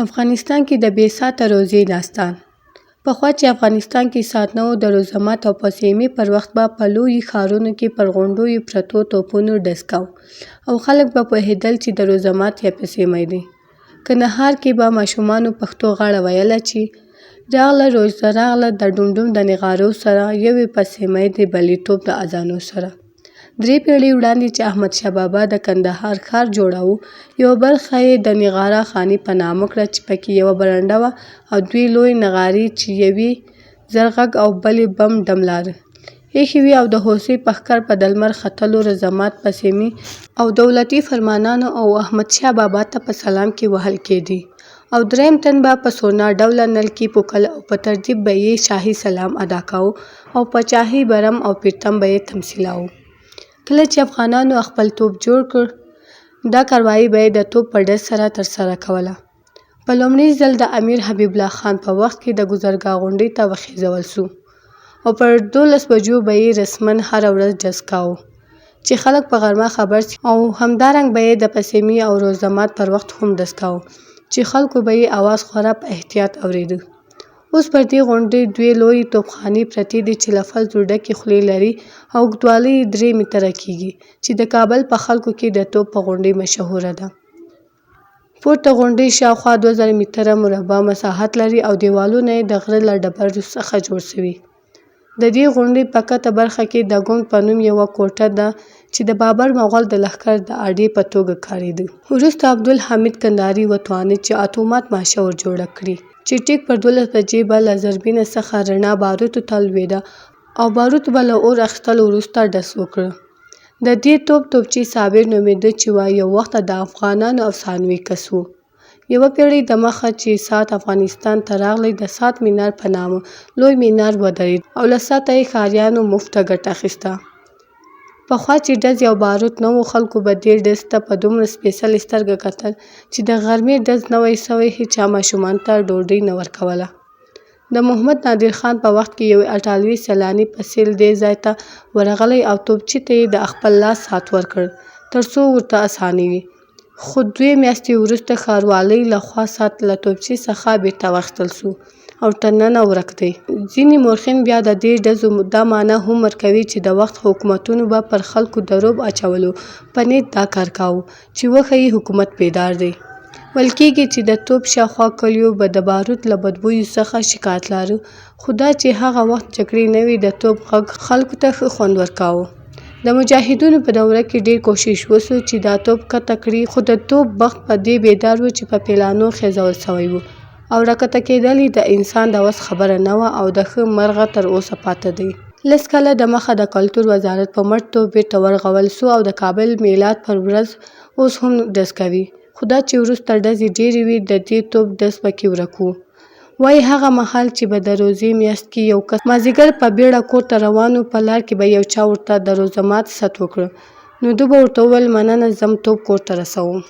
افغانستان کې د بې ساعته روزې داستان. پخوا چې افغانستان کې ساعت نه و د روزه مات او پسیمې پر وخت به په لویو ښارونو کې پر غونډیو پرتو توپونو ډز کاوه او خلک به پوهېدل چې د روزه مات یا پسیمه دی. کندهار کې به ماشومانو پښتو غاړه ویله چې راغله روژه راغله د ډوم ډوم د نغارو سره، یوې پسیمې دی بلې توپ د اذانو سره. درې پېړۍ وړاندې چې احمدشاه بابا د کندهار ښار جوړاوه، یوه برخه یې د نغاره خانې په نامه کړه چې پکې یوه برنډه وه او دوې لویې نغارې چې یوې زرغږ او بلې بم ډم لاره ایښې وې او د هوسۍ په ښکر به د لمر ختلو، رزمات، پسیمي او دولتي فرمانانو او احمدشاه بابا ته په سلام کې وهل کېدې او دریم تن به په سورنا ډوله نلکي پوکل او په ترتیب به یې شاهي سلام ادا کاوه او پاچاهي برم او پرتم به یې تمثیلاوه. کله چې افغانانو خپل توپ جوړ کړ، دا کاروايي به یې د توپ په ډز سره ترسره کوله. په لومړي ځل د امیر حبیب الله خان په وخت کې د ګذرګاه غونډۍ ته وخېژول شو او پر 12 بجو به یې رسماً هره ورځ ډز کاوه چې خلک په غرمه خبر شي او همدارنګه به یې د پسیمي او روژه مات پر وخت هم ډز کاوه چې خلکو به یې اواز خورا په احتیاط اورېده. اوس پر دې غونډۍ دوې لویې توپخانې پرتې دي چې له فزو ډکې خولې لري او اوږدوالی یې درې متره کېږي چې د کابل په خلکو کې د توپ په غونډۍ مشهوره ده. پورته غونډۍ شاوخوا 2000 متره مربع مساحت لري او دېوالونه یې د غره له ډبرو څخه جوړ شوي. د دې غونډۍ په کښته برخه کې د ګوند په نوم یوه کوټه ده چې د بابر مغول د لښکر د اډې په توګه کارېده. وروسته عبدالحمید کندهاري وتوانید چې اتومات ماشه ور جوړه کړي چې ټیک پر 12 بجې به له ذربینه څخه رڼا باروتو ته لوېده او باروتو به له اور اخیستلو وروسته ډز وکړ. د دې توپ توپچي صابر نومېده چې وایي یو وخت د افغانانو افسانوي کس و. یوه پېړۍ دمخه چې ساعت افغانستان ته راغلی د ساعت مینار په نامه لوی مینار ودرېد او له ساعته یې ښاریانو مفته ګټه اخیسته. پخوا چې ډزې او باروت نه وو خلکو به دې ډز ته په دومره سپېڅلې سترګه کتل چې د غرمې ډز نه وای شوی هېچا ماشومانو ته ډوډۍ نه ورکوله. د محمد نادر خان په وخت کې یو ایټالوي سیلاني په سیل دې ځای ته ورغلی او توپچي ته یې د خپل لاس ساعت ورکړ تر څو ورته اسانه وي. خو دوې میاشتې وروسته ښاروالۍ له خوا ساعت له توپچي څخه بیرته واخیستل شو او تر ننه ورک دی. ځینې مورخین بیا د دې ډزو دا معنی هم ورکوي چې د وخت حکومتونو به پر خلکو د رعب اچولو په نیت دا کار کاوه چې وښيي حکومت بیدار دی. ویل کېږي چې د توپ شاوخوا کلیو به د باروت له بدبویو څخه شکایت لاره، خو دا چې هغه وخت جګړې نه وې، د توپ غږ خلکو ته ښه خوند ورکاوه. د مجاهدینو په دوره کې ډېر کوشش وشو چې دا توپ کښته کړي، خو د توپ بخت په دې بیدار و چې په پیلانو خېژول شوی و او راکښته کېدل یې د انسان د وس خبره نه وه او د ښه مرغه تر اوسه پاته دی. لس کاله دمخه د کلتور وزارت په مټ توپ بیرته ورغول شو او د کابل میلاد پر ورځ اوس هم ډز کوي، خو دا چې وروسته ډزې ډېرې وې، د دې توپ ډز پکې ورک و. وايي هغه مهال چې به د روژې میاشت کې یو کس مازیګر په بیړه کور ته روان و، په لار کې به یو چا ورته د روژه مات ست وکړ، نو ده به ورته وویل، مننه ځم توپ کور ته رسوم.